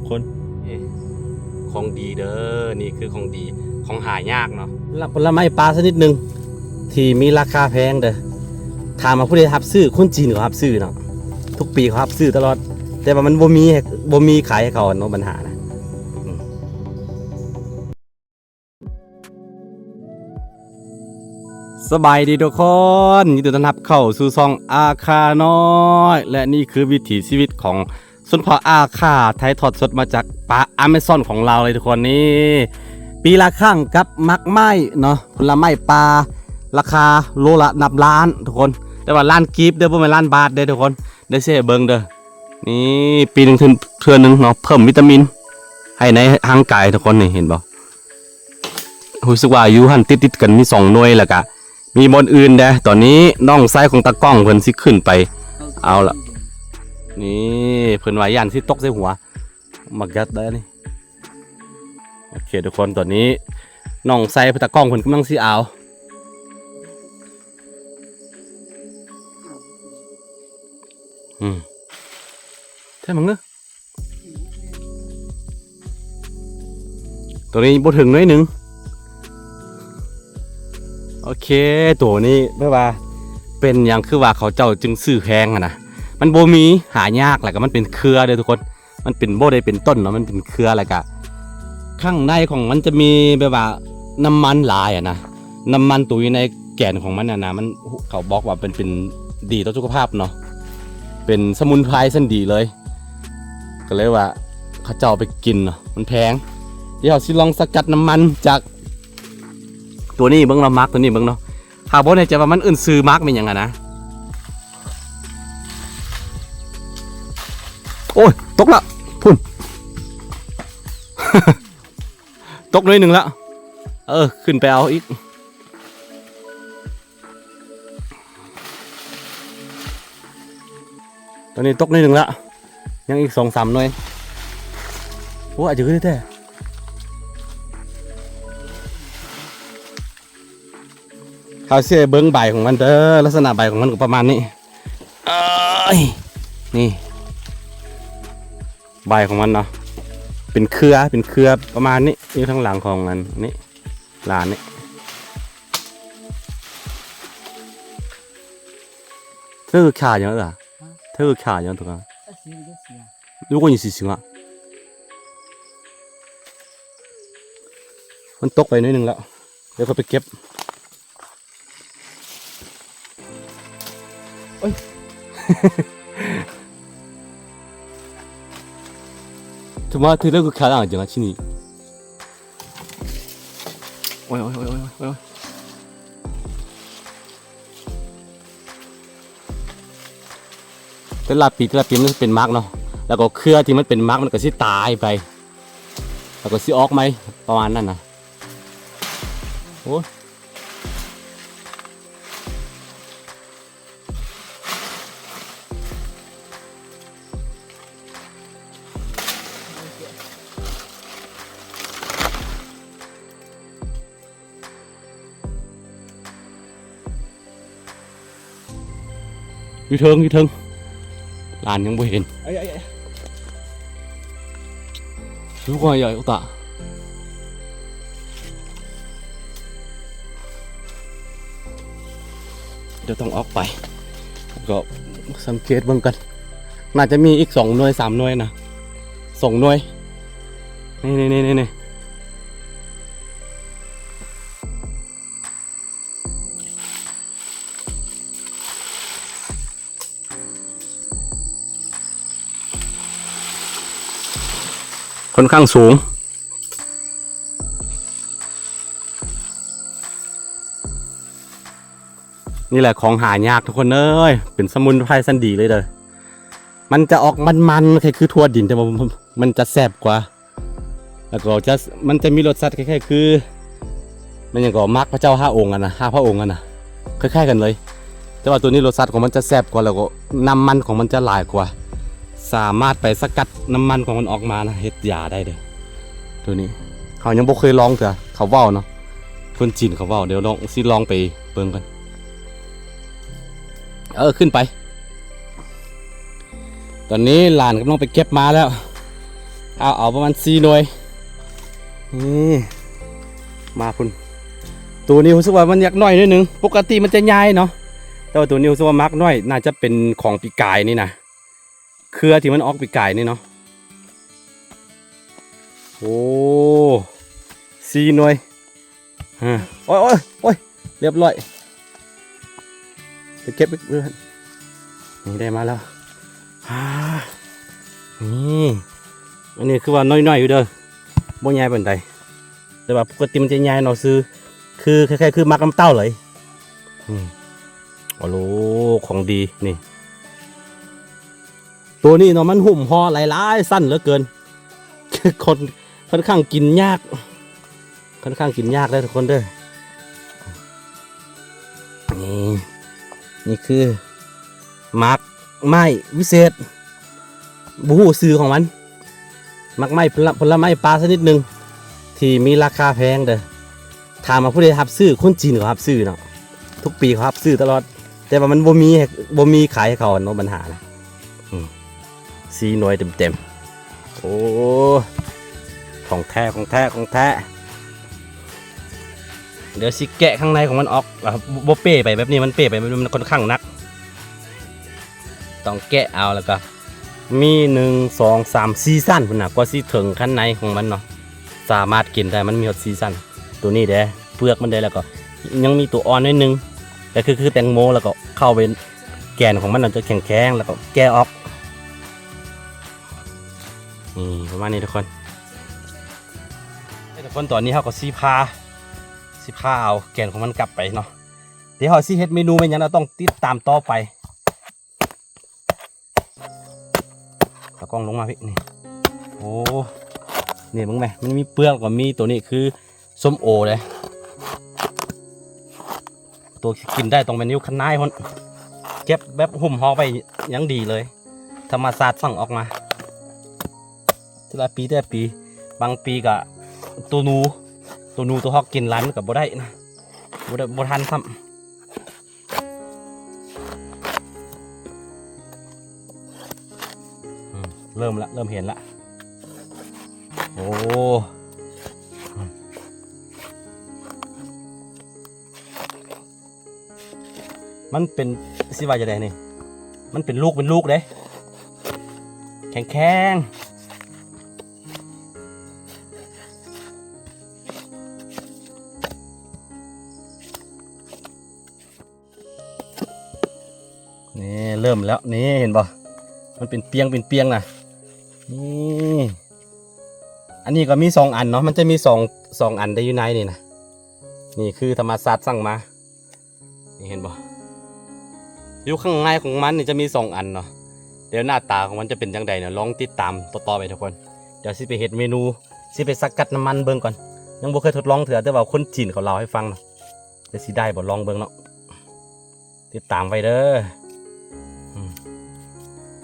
ຄົນ ເອີ ຂອງດີເດີ ນີ້ຄືຂອງດີ ຂອງຫາຍາກເນາະ ລະ ຜົນລະໄມ້ປ່າຊະນິດໜຶ່ງທີ່ມີລາຄາແພງເດີ. ຖາມວ່າຜູ້ໃດຮັບຊື້? ຄົນຈີນເຂົາຮັບຊື້ເນາະ ທຸກປີເຂົາຮັບຊື້ຕະຫຼອດ ແຕ່ວ່າມັນບໍ່ມີໃຫ້ ບໍ່ມີຂາຍໃຫ້ເຂົາເນາະ ບັນຫານະ. ສະບາຍດີທຸກຄົນ ຍິນດີຕ້ອນຮັບເຂົ້າສູ່ຊ່ອງອາຄານ້ອຍ ແລະ ນີ້ຄືວິຖີຊີວິດຂອງຊົນເຜົ່າອາຄາ ຖ່າຍທອດສົດມາຈາກປ່າອາເມຊອນຂອງລາວເລີຍທຸກຄົນ. ນີ້ ປີລະຄັ້ງກັບໝາກໄມ້ເນາະ ຜົນລະໄມ້ປ່າ ລາຄາໂລລະນັບລ້ານທຸກຄົນ ແຕ່ວ່າລ້ານກີບເດີ ບໍ່ແມ່ນລ້ານບາດເດີທຸກຄົນ. ດຽວຊິໃຫ້ເບິ່ງເດີ ນີ້ ປີໜຶ່ງເທື່ອ ເທື່ອໜຶ່ງເນາະ ເພີ່ມວິຕາມິນໃຫ້ໃນຮ່າງກາຍທຸກຄົນ. ນີ້ເຫັນບໍ່? ຮູ້ສຶກວ່າຢູ່ຫັ້ນຕິດໆກັນມີສອງໜ່ວຍ ແລ້ວກະມີບ່ອນອື່ນແດ່. ຕອນນີ້ນ້ອງຊາຍຂອງຕາກ້ອງເພິ່ນຊິຂຶ້ນໄປເອົາລະ. ນີ້ເພິ່ນວ່າຢ້ານຊິຕົກໃສ່ຫົວໝາກຍັດໄດ້ນີ້. ໂອເຄທຸກຄົນ ຕອນນີ້ນ້ອງຊາຍຕາກ້ອງເພິ່ນກຳລັງຊິເອົາ ອືມ ໃຊ່ມັງເນາະ. ຕົວນີ້ບໍ່ເຖິງໜ້ອຍໜຶ່ງ. ໂອເຄ ຕົວນີ້ແບບວ່າເປັນຫຍັງຄືວ່າເຂົາເຈົ້າຈຶ່ງຊື້ແພງຫັ້ນນະ ມັນບໍ່ມີ ຫາຍາກ ແລ້ວກໍມັນເປັນເຄືອເດີທຸກຄົນ ມັນເປັນ ບໍ່ໄດ້ເປັນຕົ້ນເນາະ ມັນເປັນເຄືອ ແລ້ວກະຂ້າງໃນຂອງມັນຈະມີແບບວ່ານ້ຳມັນຫຼາຍຫັ້ນນະ ນ້ຳມັນຕົວຢູ່ໃນແກ່ນຂອງມັນຫັ້ນນະ ມັນ ເຂົາບອກວ່າເປັນ ເປັນດີຕໍ່ສຸຂະພາບເນາະ ເປັນສະໝຸນໄພຊັ້ນດີເລີຍ. ກໍເລີຍວ່າເຂົາເຈົ້າເອົາໄປກິນເນາະ ມັນແພງ. ດຽວເຮົາຊິລອງສະກັດນ້ຳມັນຈາກຕົວນີ້ເບິ່ງເນາະ ໝາກຕົວນີ້ເບິ່ງເນາະ. ຫາກບໍ່ແນ່ໃຈວ່າມັນເອີ້ນຊື່ໝາກແມ່ນຫຍັງຫັ້ນນະ. ໂອ້ຍ ຕົກລະ ພຸ້ນ ຕົກໜ້ອຍໜຶ່ງລະ. ເອີ ຂຶ້ນໄປເອົາອີກ. ຕອນນີ້ຕົກໜ້ອຍໜຶ່ງລະ ຍັງອີກສອງສາມໜ່ວຍ. ໂອ້ ອາດຈະຂຶ້ນແທ້. ເຮົາຊິໃຫ້ເບິ່ງໃບຂອງມັນເດີ ລັກສະນະໃບຂອງມັນກໍປະມານນີ້. ເອີຍ ນີ້ ໃບຂອງມັນເນາະ ເປັນເຄືອ ເປັນເຄືອປະມານນີ້ ຢູ່ທາງຫຼັງຂອງອັນນີ້ ຫຼານນີ້. ເທີຂາຫຍັງເອີ? ເທີຂາຫຍັງ? 如果你是行啊 ມັນຕົກໄປໜ້ອຍໜຶ່ງແລ້ວ ດຽວຂ້ອຍໄປເກັບ. ໂອ້ຍ ຖືວ່າຖືແລ້ວຄືຂາດອາງຈັງອະ ທີ່ນີ້. ໂອ້ຍ ໂອ້ຍ ໂອ້ຍ ໂອ້ຍ ໂອ້ຍ. ແຕ່ລະປີ ແຕ່ລະປີມັນຊິເປັນໝາກເນາະ ແລ້ວກໍເຄືອທີ່ມັນເປັນໝາກມັນກໍຊິຕາຍໄປ ແລ້ວກໍຊິອອກໃໝ່ ປະມານນັ້ນນະ. ໂອ້ຍ ຢູ່ເທິງ ຢູ່ເທິງ ຫຼານຍັງບໍ່ເຫັນ. ເອີຍ ເອີຍ ເອີຍ ດຽວຕ້ອງອອກໄປ ກໍສັງເກດເບິ່ງກັນ ໜ້າຈະມີອີກສອງໜ່ວຍ ສາມໜ່ວຍນະ ສອງໜ່ວຍ. ນີ້ ນີ້ ນີ້ ນີ້ ນີ້. ຄ່ອນຂ້າງສູງ. ນີ້ແຫຼະຂອງຫາຍາກທຸກຄົນເອີຍ ເປັນສະໝຸນໄພຊັ້ນດີເລີຍເດີ. ມັນຈະອອກມັນໆ ຄ້າຍຄືຖົ່ວດິນ ແຕ່ວ່າມັນຈະແຊບກວ່າ. ແລ້ວກໍຈະ ມັນຈະມີລົດຊາດຄ້າຍໆຄື ແມ່ນຫຍັງກໍ ໝາກພະເຈົ້າຫ້າອົງຫັ້ນນະ ຫ້າພະອົງຫັ້ນນະ ຄ້າຍໆກັນເລີຍ ແຕ່ວ່າໂຕນີ້ລົດຊາດຂອງມັນຈະແຊບກວ່າ ແລ້ວກໍນ້ຳມັນຂອງມັນຈະຫຼາຍກວ່າ ສາມາດໄປສະກັດນ້ຳມັນຂອງມັນອອກມານະ ເຮັດຢາໄດ້ເດີ. ໂຕນີ້ເຮົາຍັງບໍ່ເຄີຍລອງເທື່ອ ເຂົາເວົ້າເນາະ ຄົນຈີນເຂົາເວົ້າ ດຽວລອງ ຊິລອງໄປເບິ່ງກ່ອນ. ເອີ ຂຶ້ນໄປ. ຕອນນີ້ຫຼານກຳລັງໄປເກັບມາແລ້ວ. ເອົາ ເອົາປະມານສີ່ໜ່ວຍ ນີ້ ມາພຸ້ນ. ໂຕນີ້ຮູ້ສຶກວ່າມັນຢາກໜ້ອຍໜ້ອຍໜຶ່ງ ປົກກະຕິມັນຈະໃຫຍ່ເນາະ ແຕ່ວ່າໂຕນີ້ຮູ້ສຶກວ່າໝາກໜ້ອຍ ໜ້າຈະເປັນຂອງປີກາຍນີ້ນະ ເຄືອທີ່ມັນອອກປີກາຍນີ້ເນາະ. ໂອ້ ສີ່ໜ່ວຍ ອາ ໂອ້ຍ ໂອ້ຍ ໂອ້ຍ ລຽບຮ້ອຍ ໄປເກັບອີກເລີຍ. ນີ້ໄດ້ມາແລ້ວ ອາ ນີ້ ອັນນີ້ຄືວ່າໜ້ອຍໆຢູ່ເດີ ບໍ່ໃຫຍ່ປານໃດ ແຕ່ວ່າປົກກະຕິມັນຈະໃຫຍ່ເນາະ ຊື່ ຄື ຄ້າຍໆຄືໝາກນ້ຳເຕົ້າເລີຍ. ອືມ ໂອ້ໂຫຼ ຂອງດີນີ້ ໂຕນີ້ເນາະ ມັນຫຸ້ມຫໍ່ຫຼາຍໆຊັ້ນເຫຼືອເກີນ ຄົນ ຂ້ອນຂ້າງກິນຍາກ ຂ້ອນຂ້າງກິນຍາກເດີທຸກຄົນເດີ. ນີ້ ນີ້ຄືໝາກໄມ້ວິເສດ ບໍ່ຮູ້ຊື່ຂອງມັນ ໝາກໄມ້ ຜົນລະ ຜົນລະໄມ້ປ່າຊະນິດໜຶ່ງທີ່ມີລາຄາແພງເດີ. ຖາມວ່າຜູ້ໃດຮັບຊື້? ຄົນຈີນເຂົາຮັບຊື້ເນາະ ທຸກປີເຂົາຮັບຊື້ຕະຫຼອດ ແຕ່ວ່າມັນບໍ່ມີ ບໍ່ມີຂາຍໃຫ້ເຂົາເນາະ ບັນຫານະ. ອືມ ສີ່ໜ່ວຍເຕັມໆ ໂອ້ ຂອງແທ້ ຂອງແທ້ ຂອງແທ້. ດຽວຊິແກະຂ້າງໃນຂອງມັນອອກ ອາ ບໍ່ເປ້ໄປແບບນີ້ ມັນເປ້ໄປແບບນີ້ມັນຂ້ອນຂ້າງໜັກ ຕ້ອງແກະເອົາ ແລ້ວກໍມີ ໜຶ່ງ ສອງ ສາມ ສີ່ຊັ້ນພຸ້ນນະ ກວ່າຊິເຖິງຂ້າງໃນຂອງມັນເນາະ ສາມາດກິນໄດ້ ມັນມີຮອດສີ່ຊັ້ນ. ໂຕນີ້ເດ້ ເປືອກມັນເດ້ ແລ້ວກໍຍັງມີໂຕອ່ອນໜ້ອຍໜຶ່ງ ກໍຄື ຄືແຕງໂມ ແລ້ວກໍເຂົ້າໄປ ແກ່ນຂອງມັນມັນຈະແຂງໆ ແລ້ວກໍແກະອອກ ນີ້ ປະມານນີ້ທຸກຄົນ. ເອີ ທຸກຄົນ ຕອນນີ້ເຮົາກໍຊິພາ ຊິພາເອົາແກ່ນຂອງມັນກັບໄປເນາະ. ດຽວເຮົາຊິເຮັດເມນູແມ່ນຫຍັງ ເຮົາຕ້ອງຕິດຕາມຕໍ່ໄປ. ຕາກ້ອງລົງມາພີ້ ນີ້ ໂອ້ ນີ້ເບິ່ງແມ ມັນມີເປືອກ ແລ້ວກໍມີໂຕນີ້ຄື ສົ້ມໂອເດ້ ໂຕກິນໄດ້ຕ້ອງແມ່ນຢູ່ຂ້າງໃນພຸ້ນ ເກັບແບບຫຸ້ມຫໍ່ໄວ້ຢ່າງດີເລີຍ ທຳມະຊາດສ້າງອອກມາ ແຕ່ລະປີ ແຕ່ລະປີ ບາງປີກະໂຕໜູ ໂຕໜູໂຕຮອກກິນຫຼາຍມັນກະບໍ່ໄດ້ນະ ບໍ່ໄດ້ ບໍ່ທັນຊ້ຳ. ອືມ ເລີ່ມລະ ເລີ່ມເຫັນລະ ໂອ້ ອືມ ມັນເປັນ ຊິວ່າຈັ່ງໃດນີ້ ມັນເປັນລູກ ເປັນລູກເດ້ ແຂງໆ. ນີ້ເລີ່ມແລ້ວ ນີ້ເຫັນບໍ່ ມັນເປັນປຽງເປັນປຽງນະ ນີ້ ອັນນີ້ກໍມີສອງອັນເນາະ ມັນຈະມີສອງ ສອງອັນໄດ້ຢູ່ໃນນີ້ນະ ນີ້ຄືທຳມະຊາດສ້າງມາ ນີ້ເຫັນບໍ່ ຢູ່ຂ້າງໃນຂອງມັນນີ້ຈະມີສອງອັນເນາະ ດຽວໜ້າຕາຂອງມັນຈະເປັນຈັ່ງໃດນະ ລອງຕິດຕາມຕໍ່ໆໄປທຸກຄົນ ດຽວຊິໄປເຮັດເມນູ ຊິໄປສະກັດນ້ຳມັນເບິ່ງກ່ອນ ຍັງບໍ່ເຄີຍທົດລອງເທື່ອ ແຕ່ວ່າຄົນຈີນເຂົາເລົ່າໃຫ້ຟັງນະ ແຕ່ຊິໄດ້ບໍ່ລອງເບິ່ງເນາະ ຕິດຕາມໄວ້ເດີ ອືມ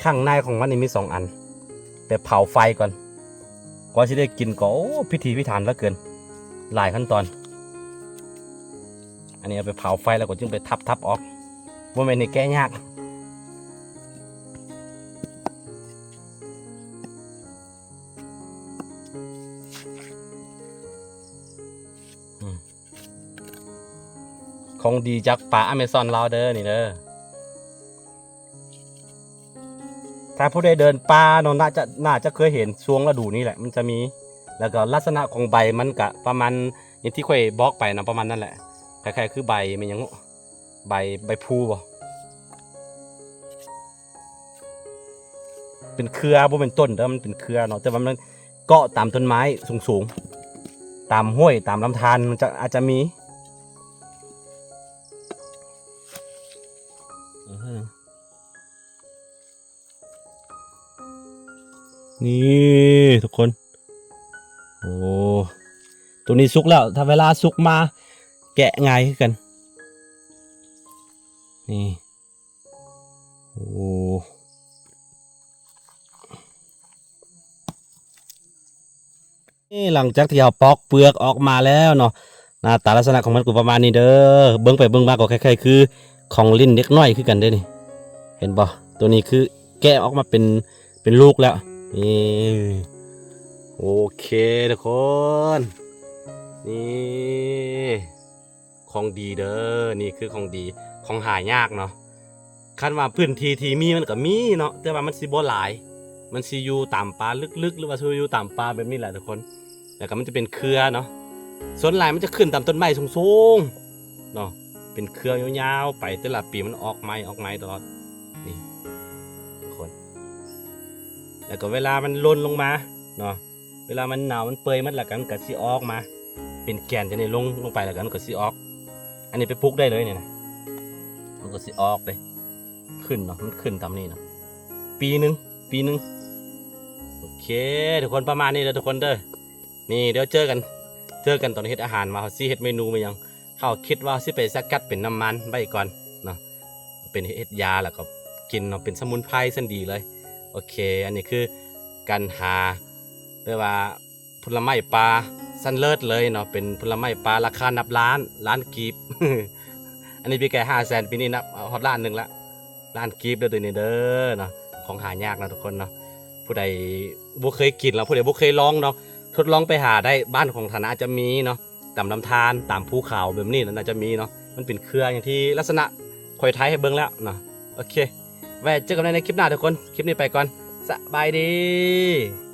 ຂ້າງໃນຂອງມັນນີ້ມີສອງອັນ ໄປເຜົາໄຟກ່ອນ ກວ່າຊິໄດ້ກິນກໍ ໂອ້ ພິຖີພິຖັນເຫຼືອເກີນ ຫຼາຍຂັ້ນຕອນ ອັນນີ້ເອົາໄປເຜົາໄຟແລ້ວກໍຈຶ່ງໄປທັບໆອອກ ບໍ່ແມ່ນໃຫ້ແກະຍາກ ອືມ ຂອງດີຈາກປ່າອາເມຊອນລາວເດີ ນີ້ເດີ ຖ້າຜູ້ໃດເດີນປ່າເນາະ ໜ້າຈະ ໜ້າຈະເຄີຍເຫັນຊ່ວງລະດູນີ້ແຫຼະ ມັນຈະມີ ແລ້ວກໍລັກສະນະຂອງໃບມັນກະປະມານ ຢ່າງທີ່ຂ້ອຍບອກໄປນະ ປະມານນັ້ນແຫຼະ ຄ້າຍໆຄືໃບແມ່ນຫຍັງ ໃບ ໃບພູບໍ ເປັນເຄືອ ບໍ່ແມ່ນຕົ້ນເດີ ມັນເປັນເຄືອເນາະ ແຕ່ວ່າມັນເກາະຕາມຕົ້ນໄມ້ສູງໆ ຕາມຫ້ວຍ ຕາມລຳທານ ມັນຈະ ອາດຈະມີ ນີ້ທຸກຄົນ ໂອ້ ໂຕນີ້ສຸກແລ້ວ ຖ້າເວລາສຸກມາແກະງ່າຍຄືກັນ ນີ້ ໂອ້ ນີ້ ຫຼັງຈາກທີ່ເຮົາປອກເປືອກອອກມາແລ້ວເນາະ ໜ້າຕາລັກສະນະຂອງມັນກໍປະມານນີ້ເດີ ເບິ່ງໄປເບິ່ງມາກໍຄ້າຍໆຄືຂອງຫຼິ້ນເດັກນ້ອຍຄືກັນເດ້ນີ້ ເຫັນບໍ່ ໂຕນີ້ຄືແກະອອກມາເປັນ ເປັນລູກແລ້ວ ນີ້ ໂອເຄທຸກຄົນ ນີ້ຂອງດີເດີ ນີ້ຄືຂອງດີ ຂອງຫາຍາກເນາະ. ຄັນວ່າພື້ນທີ່ທີ່ມີມັນກໍມີເນາະ ແຕ່ວ່າມັນຊິບໍ່ຫຼາຍ ມັນຊິຢູ່ຕາມປ່າລຶກໆ ຫຼືວ່າຊິຢູ່ຕາມປ່າແບບນີ້ແຫຼະທຸກຄົນ. ແລ້ວກໍມັນຈະເປັນເຄືອເນາະ ສ່ວນຫຼາຍມັນຈະຂຶ້ນຕາມຕົ້ນໄມ້ສູງໆເນາະ ເປັນເຄືອຍາວໆໄປ ແຕ່ລະປີມັນອອກໃໝ່ ອອກໃໝ່ຕະຫຼອດ ນີ້ທຸກຄົນ. ແລ້ວກໍເວລາມັນຫຼົ່ນລົງມາເນາະ ເວລາມັນເນົ່າມັນເປື່ອຍໝົດ ແລ້ວກໍມັນກໍຊິອອກມາເປັນແກ່ນຈັ່ງນີ້ ລົງ ລົງໄປ ແລ້ວກໍມັນກໍຊິອອກ. ອັນນີ້ໄປປູກໄດ້ເລີຍນີ້ນະ ມັນກໍຊິອອກເດ້ ຂຶ້ນເນາະ ມັນຂຶ້ນຕາມນີ້ເນາະ ປີໜຶ່ງ ປີໜຶ່ງ. ໂອເຄທຸກຄົນ ປະມານນີ້ເດີທຸກຄົນເດີ. ນີ້ດຽວເຈີກັນ ເຈີກັນຕອນເຮັດອາຫານ ວ່າເຮົາຊິເຮັດເມນູແມ່ນຫຍັງ. ເຮົາຄິດວ່າຊິໄປສະກັດເປັນນ້ຳມັນໄວ້ກ່ອນເນາະ ເປັນເຮັດຢາ ແລ້ວກໍກິນເນາະ ເປັນສະໝຸນໄພຊັ້ນດີເລີຍ. ໂອເຄ ອັນນີ້ຄືການຫາ ແປວ່າຜົນລະໄມ້ປ່າຊັ້ນເລີດເລີຍເນາະ ເປັນຜົນລະໄມ້ປ່າລາຄານັບລ້ານ ລ້ານກີບ. ອັນນີ້ປີກາຍຫ້າແສນ ປີນີ້ນັບຮອດລ້ານໜຶ່ງລະ ລ້ານກີບເດີ ໂຕນີ້ເດີເນາະ. ຂອງຫາຍາກເນາະທຸກຄົນເນາະ ຜູ້ໃດບໍ່ເຄີຍກິນ ແລ້ວຜູ້ໃດບໍ່ເຄີຍລອງເນາະ ທົດລອງໄປຫາໄດ້. ບ້ານຂອງທ່ານອາດຈະມີເນາະ ຕາມລຳທານ ຕາມພູເຂົາແບບນີ້ນະ ອາດຈະມີເນາະ. ມັນເປັນເຄືອຢ່າງທີ່ລັກສະນະຂ້ອຍຖ່າຍໃຫ້ເບິ່ງແລ້ວເນາະ. ໂອເຄ ໄວ້ເຈີກັນໃໝ່ໃນຄລິບໜ້າທຸກຄົນ ຄລິບນີ້ໄປກ່ອນ ສະບາຍດີ.